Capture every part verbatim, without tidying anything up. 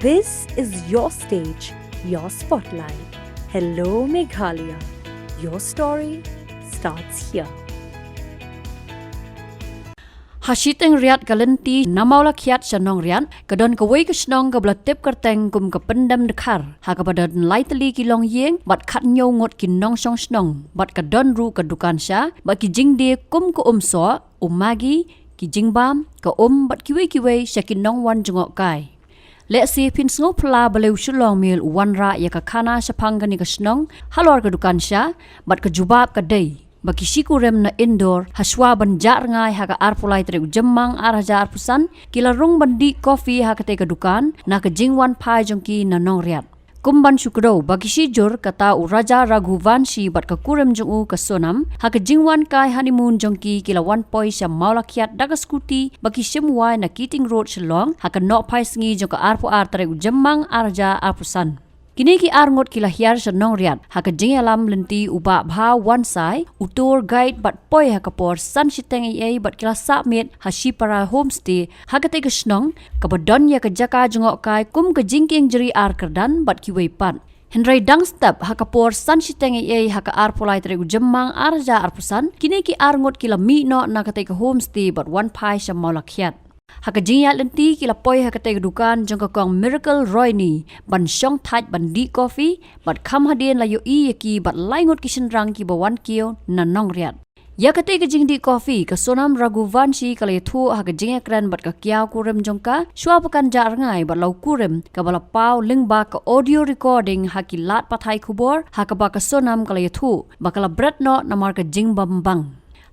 This is your stage, your spotlight. Hello, Meghalaya. Your story starts here. Ha shiteng riat ka lynti na Mawlakhiat sha Nongriat, ka don kawei ka shnong kaba la tip kyrteng kum ka Pyndem Dkhar, ha kaba don lai tylli ki longïing bad khathynñiew ngut ki nongshong shnong, bad ka don ruh ka dukan sha bad ki jingdie kum ka umsoh, um Maggi, ki jingbam, ka um bad kiwei kiwei sha ki nongwan jngohkai. Lehse phin sngewphylla balei u Shillong Mail u wanrah ïa ka khana shaphang kane ka shnong halor ka dukan sha, bad ka jubab ka dei ba ki shi kurim na Indore, hashwa ban jah rngai ha ka arphew lai tarik u Jymmang ar hajar arphew san, ki la rung ban dih coffee ha katei ka dukan na ka jingwan phai jong ki na Nongriat. Kum ban shu kdew ba ki shijur, kata u Raja Raghuvanshi bad ka kurim jong u ka Sonam, ha ka jingwan kai honeymoon jong ki, ki la wan poi sha Mawlakhiat da ka scooty ba ki shim wai na Keating Road Shillong ha ka nohphai sngi jong ka arphew ar tarik u Jymmang ar hajar arphew san. Kine ki ar ngut ki la hiar sha Nongriat ha ka jingïalam lynti u Bah Bha Wansai, u tour guide, bad poi ha ka por san shiteng eiei bad ki la sah miet ha Shipara Homestay, ha katei ka shnong kaba don ïa ka jaka jngohkai kum ka jingkieng jri ar kyrdan bad kiwei pat. Hynrei dang step ha ka por san shiteng eiei ha ka arphew lai tarik u Jymmang ar hajar arphew san, kine ki ar ngut ki la mih noh na katei ka homestay bad wan phai sha Mawlakhiat. Ha ka jingïaid lynti ki la poi ha katei ka dukan jong ka Kong Miracle Roini ban shong thait ban dih coffee, bad kham hadien la ïohi ïa ki bad lai ngut ki shynrang kiba wan kiew na Nongriat. Ïa katei ka jingdih coffee ka Sonam Raghuvanshi ka la ïathuh ha ka jingïakren bad ka kiaw kurim jong ka shwa ba kan jah rngai bad la u kurim, kaba la paw lyngba ka audio recording ha ki lad pathai khubor, ha kaba ka Sonam ka la ïathuh ba ka la bret noh namar ka jingbam bang.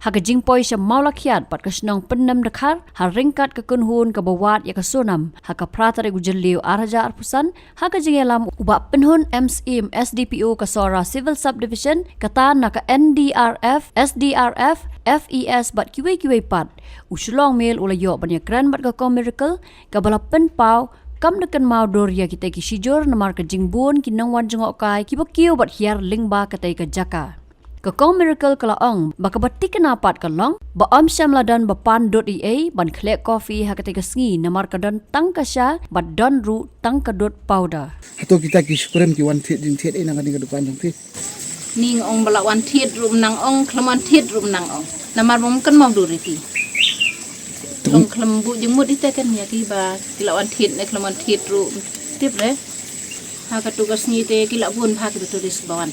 Ha ka jingpoi sha Mawlakhiat bad ka shnong Pyndem Dkhar, ha ryngkat ka kynhun kaba wad ïa ka Sonam, ha ka phra tarik u Jylliew ar hajar arphew san, ha ka jingïalam u Bah Pynhun M Syiem, S D P O ka Sohra Civil Subdivision, kata na ka N D R F, S D R F, F E S bad kiwei kiwei pat, u Shillong Mail u la ïoh ban ïakren bad ka Kong Miracle, kaba la pynpaw kam da kynmaw dur ïa kitei ki shijur namar ka jingbun ki nongwan jngohkai kiba kiew bad hiar lyngba katei ka jaka. Ka Kong Miracle ka la ong ba kaba thikna pat ka long ba ym shym la don ba pan dud eiei ban khleh coffee ha katei ka sngi namar ka don tang ka sha bad don ruh tang ka dud powder. Hato kita ki shi kurim ki wan thied jingthied ei na kane ka dukan jong phi? Ning ong ba la wan thied ruh nang ong, khlem wan thied ruh nang ong. Namar ba ym kynmaw dur ïa ki. Long khlem buh jingmut ite kan ïa ki ba ki la wan thied ne khlem wan thied ruh. Tip re. Ha katu ka sngi te ki la bun bha ki tourist ba wan.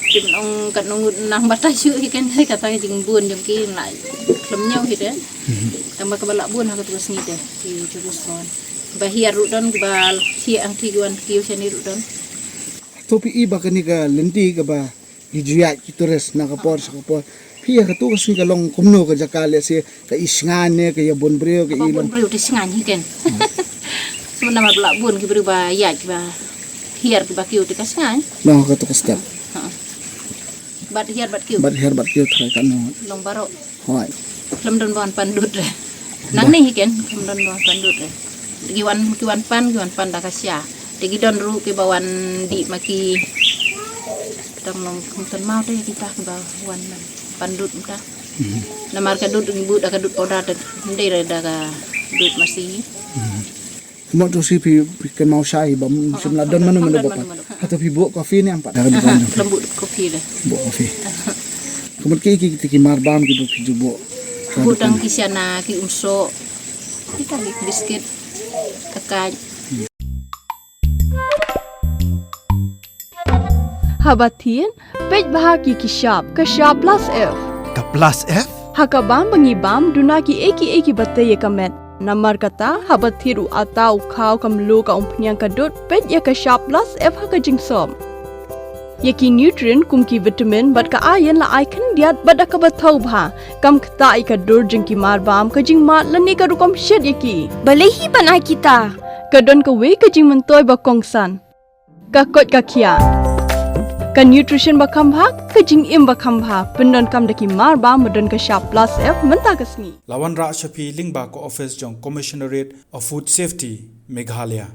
Te ban ong kat nongut nang batai shu hi kan, kata ka jingbun jong ki, la khlem ñiew hi te. Tang ba kaba la bun ha katu ka sngi te ki tourist ba wan. Ba hiar ruh don, ba thiah ang ki wan kiew shane ruh don. To phi i ba kane ka lynti kaba ki ju ïaid ki tourist na ka por sha ka por. Phi ïa katu ka sngi ka long kumno ka jaka, lehse ka i shngaiñ ne ka ïa bun briew, ka i long. Bun briew te shngaiñ hi ken. Namar ba la bun ki briew ba ïaid ba hiar kiba kiew te ka shngaiñ. Long katu ka step. Ha. Bad hiar bad kiew. Bad hiar bad kiew tharai katno. Long baroh. Hooid. Khlem don ba wan pan dud re. Nangne hi ken, khlem don ba wan pan dud re. Ki wan, ki wan pan, ki wan pan da ka sha. Te ki don ruh kiba wan dih ma ki. Tang long khlem kynmaw te kita kiba wan pan dud mynta. Namar ka dud ngi buh da ka dud powder, te ym dei re da ka dud masi. Mo to si phi, phi kynmaw shai ba ym shym la don mano mano ba pan. Hato phi buh coffee ne em pat? Khlem buh coffee le. Buh coffee. Ka mut ki, ki, ki, ki mar bam ki buh, ki ju buh. Buh tang ki shana, ki umsoh. Kita ki biscuit. Ka kaj. Haba thied, peit bha ki ki shap, ka shap plus F. Ka plus F? Ha ka bam ba ngi bam, duna kiei kiei kiba tei ïa ka met. Namar kata, haba thied u atta, u khaw, ka mluh, ka umphniang, ka dud, peit ïa ka shap plus F ha ka jingsop. Ïa ki nutrient kum ki vitamin bad ka iron la ai khyndiat bad da kaba thaw bha. Kam ktah ïa ka dur jong ki mar bam, ka jingmad lane ka rukom shet ïa ki. Balei hi ban ai kita? Ka don kawei ka jingmyntoi ba kongsan. Ka koit ka khiah. Ka nutrition ba kham bha, ka jingim ba kham bha. Pyndonkam da ki mar bam ba don ka shap plus F mynta ka sngi. La wanrah sha phi lyngba ka office jong Commissionerate of Food Safety, Meghalaya.